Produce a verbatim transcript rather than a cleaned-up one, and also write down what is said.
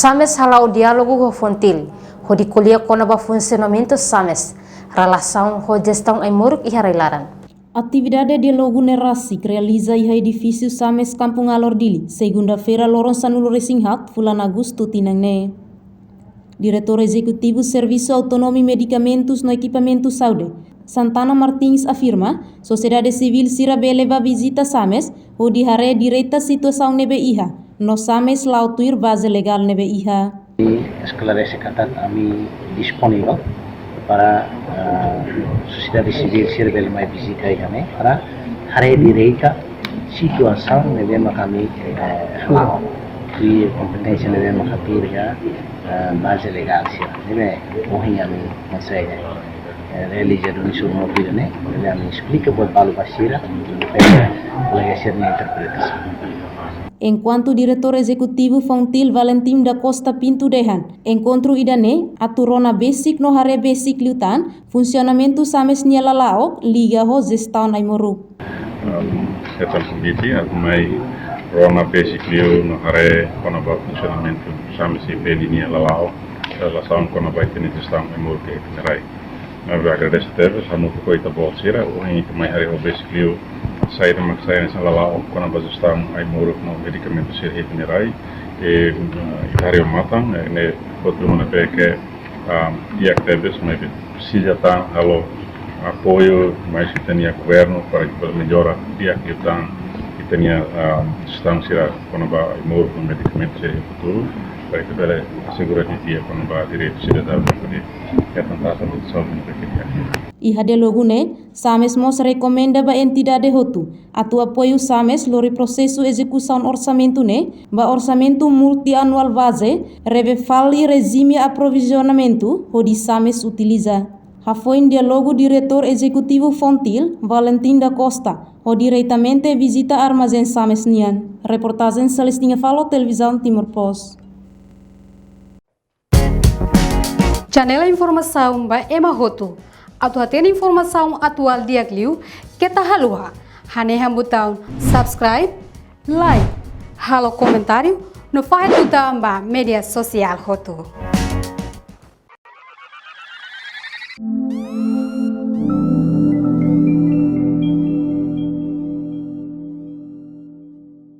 SAMES hala'o diálogu ho FONGTIL, hodi ko'alia kona-ba funsionamentu SAMES, relasaun ho jestaun ai-moruk iha rai-laran. Atividade diálogu ne'e rasik realiza iha edifísiu SAMES Kampung Alor Dili, segunda-feira loron sanulu-resin-haat, fulan Agostu tinan ne'e. Diretór Ezekutivu Servisu Autonómiu Medikamentus no Ekipamentu Saúde, Santana Martins afirma, sosiedade sivíl sira bele bá vizita SAMES hodi haree direta situasaun ne'ebé iha, no SAMES la'o tuir baze legál ne'ebé iha. Ami esklarese katak ami disponivel para, eh, sosiedade sivíl sira bele mai vizita iha ne'e para haree direta situasaun ne'ebé mak ami, eh, la'o. Tuir kompeténsia ne'ebé mak ami iha, eh, baze legál sira. Ne'ebé ohin ami konsege, eh, realiza duni suruh mobil ne'e, ne'ebé ami esplika buat balu ba sira, para kolega sira-nia interpretasaun. Enkuantu Diretór Ezekutivu FONGTIL Valentim da Costa Pinto dehan, enkontru ida-ne'e atu rona besik no haree besik liután funsionamentu SAMES nia lala'ok liga ho jestaun ai-moruk. Am, hetan konvite atu mai rona besik liu no haree kona-ba funsionamentu SAMES I P D nia lala'ok, relasaun kona-ba ita-nia jestaun ai-moruk iha ita-nia rai. Ami agradese tebes, hamutuk ho ita-boot sira, ohin ita mai haree ho besik liu saida mak sai hanesan lala'ok kona-ba jestaun ai-moruk no medikamentu sira iha ita-nia rai. I, eh, ita haree ho matan, eh, ne'e buat ruma ne'ebé ke, ah, di'ak tebes, maibé presiza tan halo apoiu mai husi ita-nia governu para ke bele mellora di'ak liután ita-nia, ah, jestaun sira kona-ba ai-moruk no medikamentu sira iha futuru, para ke bele asegura di'ak kona-ba direitu sidadaun hodi hetan tasa protesaun ne'ebé ke di'ak. Iha diálogu ne'e, SAMES mós rekomenda ba entidade hotu atu apoiu SAMES lori prosesu ezekusaun orsamentu ne'e ba orsamentu multianuál baze, revee fali rejime aprovizionamentu hodi SAMES utiliza. Hafoin diálogu, Diretór Ezekutivu FONGTIL, Valentim da Costa, ho diretamente vizita armazén SAMES nian. Reportajen Celestina Falo, Televizaun Timor Post. Channel informasaun ba ema hotu. Atu hatene informasaun atuál di'ak liu, keta haluha hanehan butaun subscribe, like, halo komentáriu, no fahe tutan ba média sosiál hotu.